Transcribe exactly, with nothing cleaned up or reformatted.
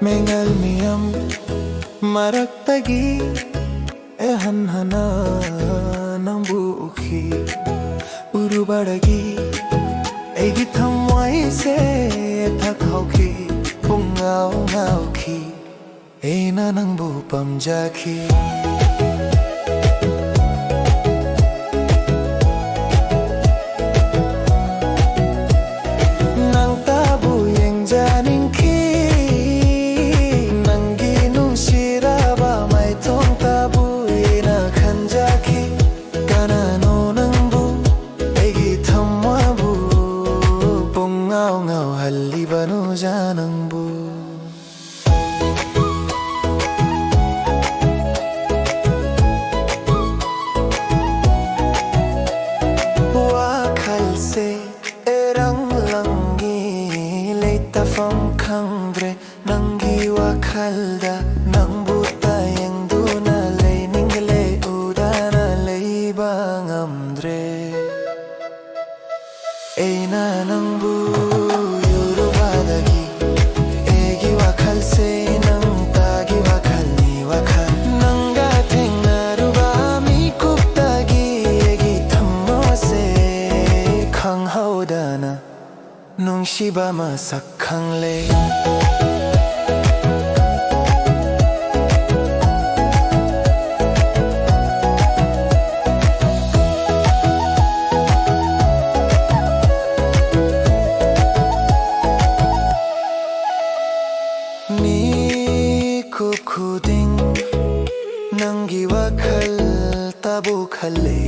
ꯃꯩꯉꯥꯜ ꯃꯌꯥꯝ ꯃꯔꯛꯇꯒꯤ ꯑꯩ ꯍꯟ ꯍꯟꯅ ꯅꯪꯕꯨ ꯎꯈꯤ꯫ ꯎꯔꯨꯕꯗꯒꯤ ꯑꯩꯒꯤ ꯊꯃꯣꯏꯁꯦ ꯊꯛꯍꯧꯈꯤ, ꯄꯨꯡꯉꯥꯎ ꯉꯥꯎꯈꯤ꯫ ꯑꯩꯅ ꯅꯪꯕꯨ ꯄꯥꯝꯖꯈꯤ꯫ ꯅꯪꯇꯕꯨ ꯌꯦꯡꯖꯅꯤꯡꯈꯤ꯫ ꯅꯪꯒꯤ ꯅꯨꯡꯁꯤꯔꯕ ꯃꯥꯏꯊꯣꯡꯇꯕꯨ ꯑꯩꯅ ꯈꯟꯖꯈꯤ꯫ ꯀꯅꯥꯅꯣ ꯅꯪꯕꯨ, ꯑꯩꯒꯤ ꯊꯃꯣꯏꯕꯨ ꯄꯨꯡꯉꯥꯎ ꯉꯥꯎꯍꯜꯂꯤꯕꯅꯣ ꯅꯪꯕꯨ? ꯋꯥꯈꯜꯁꯦ ꯏꯔꯪ ꯂꯪꯉꯤ, ꯂꯩꯇꯐꯝ ꯈꯪꯗ꯭ꯔꯦ꯫ ꯅꯪꯒꯤ ꯋꯥꯈꯜꯗ ꯅꯪꯕꯨ ꯇꯌꯦꯡꯗꯨꯅ ꯂꯩꯅꯤꯡꯂꯦ, ꯎꯗꯅ ꯂꯩꯕ ꯉꯝꯗ꯭ꯔꯦ꯫ ꯑꯩꯅ ꯅꯪꯕꯨ ꯎꯔꯨꯕꯗꯒꯤ ꯑꯩꯒꯤ ꯋꯥꯈꯜꯁꯦ ꯅꯪꯇꯒꯤ ꯋꯥꯈꯜꯅꯤ, ꯋꯥꯈꯜ꯫ ꯅꯪꯒ ꯊꯦꯡꯅꯔꯨꯕ ꯃꯤꯀꯨꯞꯇꯒꯤ ꯑꯩꯒꯤ ꯊꯃꯣꯏꯁꯦ ꯈꯪꯍꯧꯗꯅ ꯅꯨꯡꯁꯤꯕ ꯃꯁꯛ ꯈꯪꯂꯦ꯫ ꯃꯤꯀꯨꯞ ꯈꯨꯗꯤꯡ ꯅꯪꯒꯤ ꯋꯥꯈꯜꯇꯕꯨ ꯈꯜꯂꯦ꯫